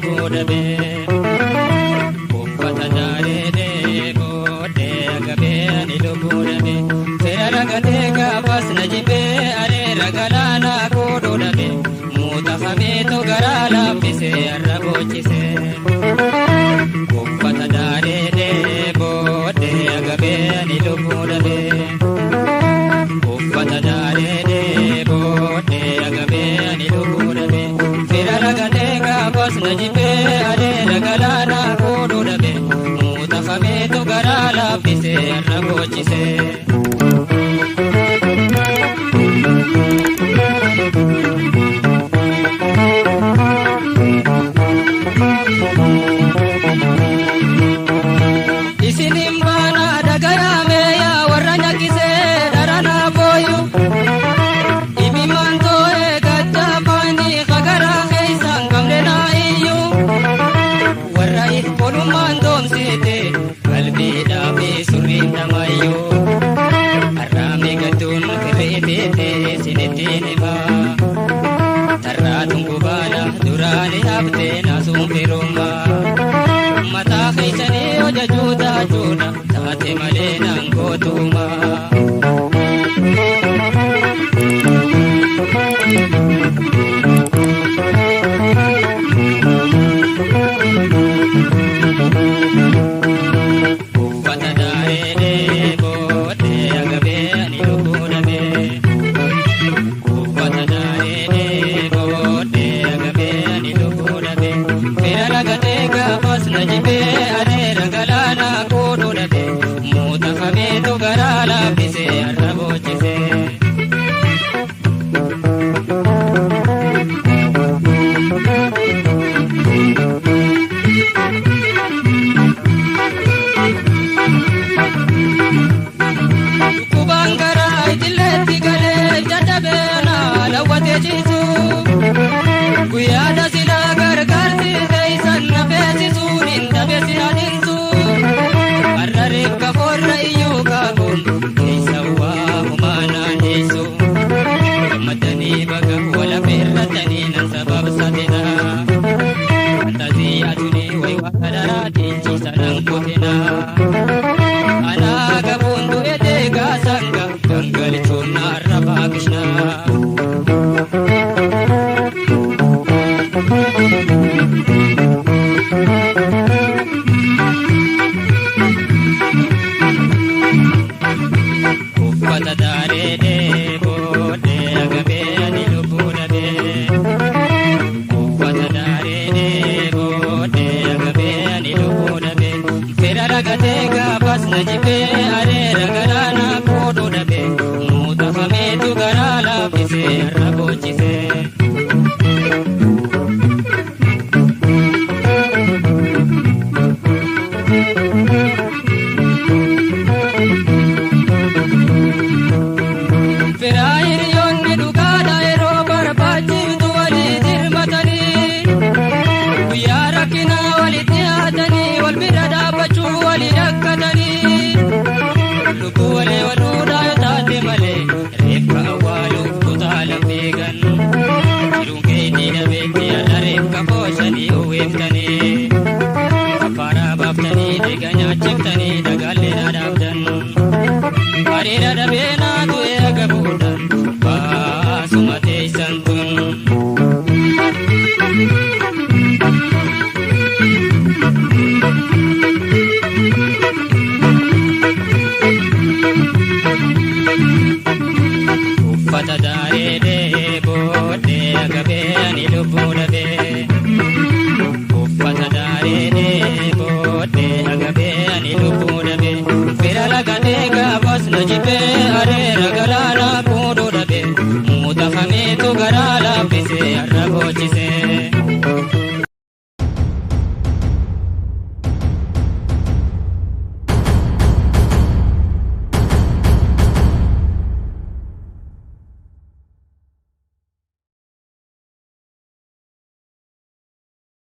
lubbuu dhabee. Uffata daaree booddee agabee ani lubbuu dhabee. Fira ragatee gaafas na jibee areera galaanaa koodhuu dhabee. Muuta hameetu garaa laaffisee arra boochisee. Uffata daaree booddee agabee ani lubbuu dhabee. Uffata daaree booddee agabee ani lubbuu dhabee. Fira ragatee gaafas na jibee areera galaanaa koodhuu dhabee. Muuta hameetu garaa laaffisee arra boochisee. Isinin baana dhagayame yaa warra nyakkisee dharanaa booyu. Ibimaan too'ee gaddaafanii hagaraa keessaan gamne naa iyyuu. Warra if qolummaan doomsite qalbiidhaa fi surriin namayyuu. Har'aame gadduun kirreeteete isinittiin himaa. Tarraatuun gubaana duraani haftee naasuun firummaa. Mataa keessanii hojjechuu taachuudha taate malee naan gootumaa. Uffata daaree booddee agabee ani lubbuu dhabee. Uffata daaree booddee agabee ani lubbuu dhabee. Fira ragatee gaafas na jibee areera galaanaa koodhuu dhabee. Muuta hameetu garaa laaffisee arra boochisee. Dhukkubaan garaa ijilleetti galee jajjabeena lawwatee ciisu. Guyyaa silaa gargaarsi keessan na feesisuun hin dhabeessi adeemsu. Har'a reeffa forra iyyuu kaakuun keessa waa humaanaan dhiisu. Gammadanii baga wala feerratanii nan sababsatina. Fantazii atunii wayi waa daraa dhiichisa nan kutina. Anaa gabuun du'e deegaa sanga gangalchuun narra baakishna. Uffata daaree booddee agabee ani lubbuu dhabee. Uffata daaree booddee agabee ani lubbuu dhabee. Fira ragatee gaafas na jibee areera galaanaa koodhuu dhabee. Muuta hameetu garaa laaffisee arra boochisee. Firaa hiriyoonni dhugaadha yeroo barbaachiftu walii dirmatanii. Guyyaa rakkinaa walitti dhiyaatanii wal bira dhaabbachuu walii rakkatanii. Lubbuu walii waluudhaa yoo taate malee reeffa awwaaluuf kutaala fiigan. Jiruun keetii dhabeetti har'a reeffa booshanii uwwiftanii. Affaaraa baaftanii dhiiga nyaachiftanii dhagaallee dhaabdan. Hariira dhabee